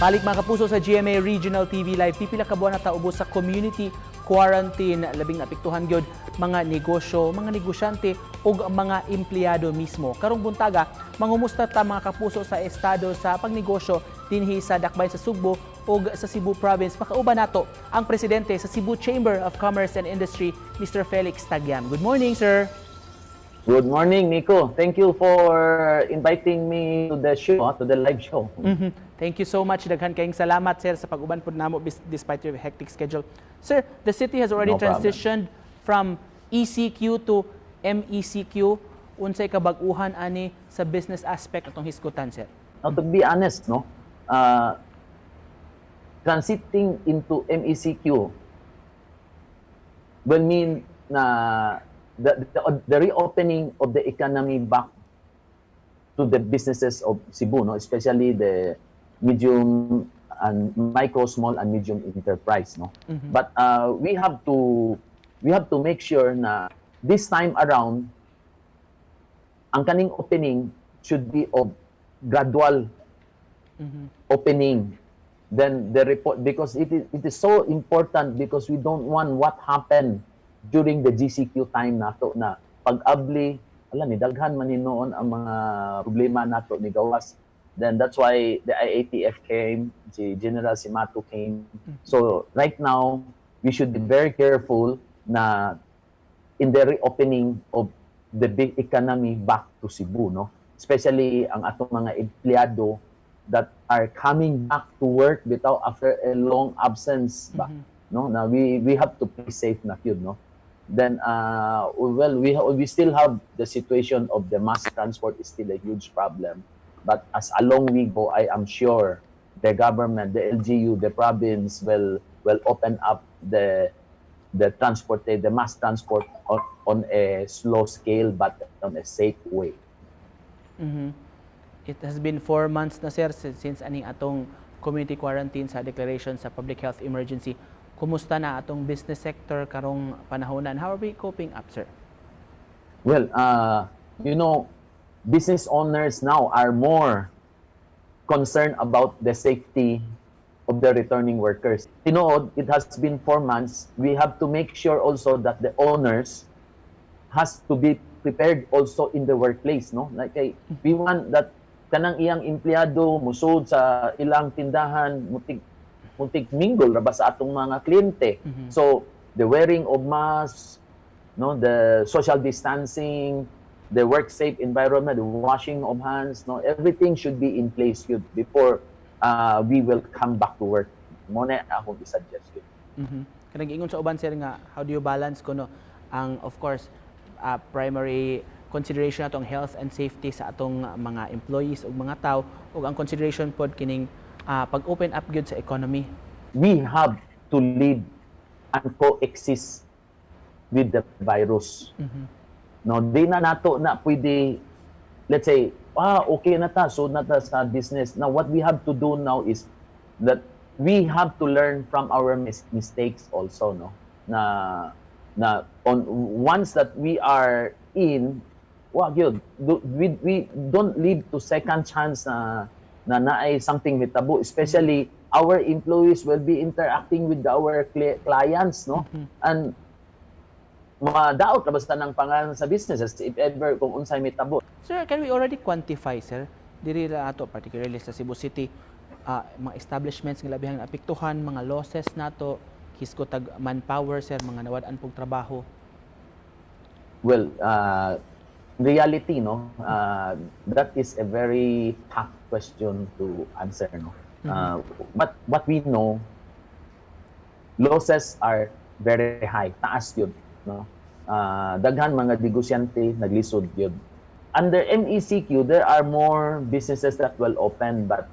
Balik, mga kapuso, sa GMA Regional TV Live. Pipila ka buwan na ta ubos sa community quarantine. Labing naapektuhan gyud mga negosyo, mga negosyante ug mga empleyado mismo. Karong buntaga, mangumusta ta, mga kapuso, sa estado sa pagnegosyo dinhi sa Dakbayan sa Sugbo ug sa Cebu Province. Makauban nato ang presidente sa Cebu Chamber of Commerce and Industry, Mr. Felix Tagyam. Good morning, sir. Good morning, Nico. Thank you for inviting me to the show, to the live show. Thank you so much. Daghan kayong salamat, sir, sa pag-uban pod namo despite your hectic schedule. Sir, the city has already No problem. Transitioned from ECQ to MECQ. Unsay kabag-uhan ani sa business aspect atong hisgutan, sir? Now, to be honest, no, transiting into MECQ will mean na the reopening of the economy back to the businesses of Cebu, no, especially the medium and micro, small, and medium enterprise, no. But we have to make sure na this time around, ang kaning opening should be of gradual opening. Then the report, because it is so important, because we don't want what happened during the GCQ time nato na pag-abli, ala ni daghan man noon ang mga problema nato ni gawas. Then that's why the IATF came, si General Cimatu came. So right now we should be very careful na in the reopening of the big economy back to Cebu, no, especially ang atong mga empleyado that are coming back to work bitaw after a long absence ba, no, na we have to play safe na gyud, no. Then well, we still have the situation of the mass transport is still a huge problem, but as along we go, I am sure the government, the LGU, the province will open up the mass transport on a slow scale but on a safe way. It has been 4 months na, sir, since aning atong community quarantine sa declaration sa public health emergency. Kumusta na atong business sector karong panahonan? How are we coping up, sir? Well, business owners now are more concerned about the safety of the returning workers. Tinuod, it has been 4 months. We have to make sure also that the owners has to be prepared also in the workplace, no? Like, kay, we want that kanang iyang empleyado musud sa ilang tindahan, mutig mingle ra ba sa atong mga kliyente. So, the wearing of masks, no, the social distancing, the work safe environment, the washing of hands, no, everything should be in place yun before we will come back to work. Mao na akong i-suggest yun. Kanang ingon sa uban, sir, nga how do you balance kuno ang, of course, primary consideration atong health and safety sa atong mga employees ug mga tao ug ang consideration pod kining pag-open up gyud sa economy? We have to live and coexist with the virus. No, di na nato na pwede, let's say, ah, okay na ta, so na ta sa business. Now, what we have to do now is that we have to learn from our mistakes also, no? Na on once that we are in, wa gyud, we don't leave to second chance na naay something mitabo, especially our employees will be interacting with our clients, no, and madaot ra basta ng pangalan sa businesses if ever kung unsay mitabo. Sir, can we already quantify, sir, diri ra ato, particularly sa Cebu City, mga establishments nga labihang naapektuhan, mga losses nato, hisgot tag manpower, sir, mga nawad-an pog trabaho? Well, reality, no, that is a very tough question to answer, no. But what we know, losses are very high, taas yun, no. Daghan mga negosyante naglisod yun. Under MECQ, there are more businesses that will open, but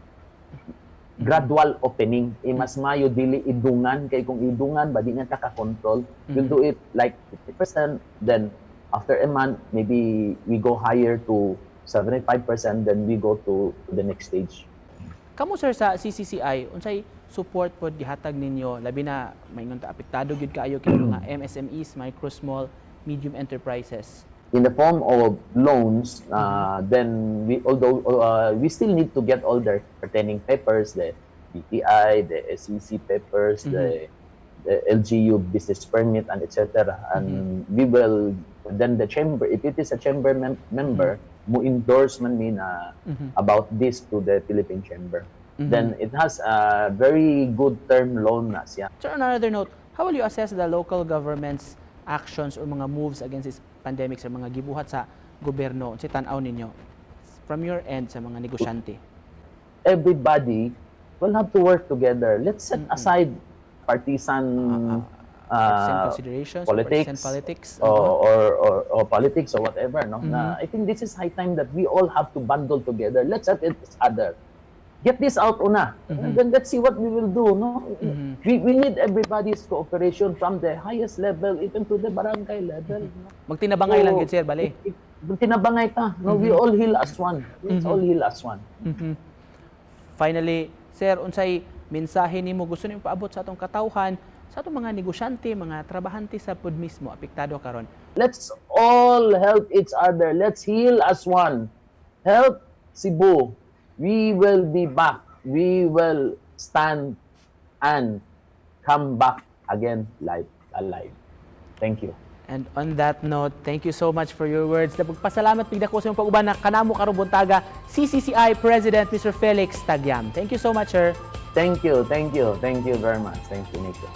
gradual opening. Eh, mas mayo dili idungan kay kung idungan ba, di na ka ka-control. We'll do it like 50%, then after a month maybe we go higher to 75%, then we go to the next stage. Kamo, sir, sa CCCI, unsay support pod gihatag ninyo, labi na maingon ta apektado gyud kaayo kini mga MSMEs, micro, small, medium enterprises? In the form of loans, then we although we still need to get all their pertaining papers, the DTI, the SEC papers, the LGU business permit, and etc. And we will then the chamber, if it is a chamber member, mo endorse man mi na about this to the Philippine Chamber. Then it has a very good term loan na siya. Sir, on another note, how will you assess the local government's actions or mga moves against this pandemic sa mga gibuhat sa gobyerno? Unsay tan-aw ninyo from your end sa mga negosyante? Everybody will have to work together. Let's set aside partisan Partisan considerations, politics, partisan politics. or politics or whatever. No, na I think this is high time that we all have to bundle together. Let's help each other. Get this out una. And then let's see what we will do. No, we need everybody's cooperation from the highest level even to the barangay level. No? Magtinabangay lang So, gyud, sir, bali. Tinabangay ta. No, we all heal as one. Let's all heal as one. Finally, sir, unsay mensahe nimo gusto nimo paabot sa atong katawhan, sa atong mga negosyante, mga trabahante sa pod mismo apektado karon? Let's all help each other. Let's heal as one. Help Cebu. We will be back. We will stand and come back again live alive. Thank you. And on that note, thank you so much for your words. Nagpasalamat pigda ko sa imong pag-uban na kanamo karong buntaga, CCCI President Mr. Felix Tagyam. Thank you so much, sir. Thank you. Thank you. Thank you very much. Thank you, Nico.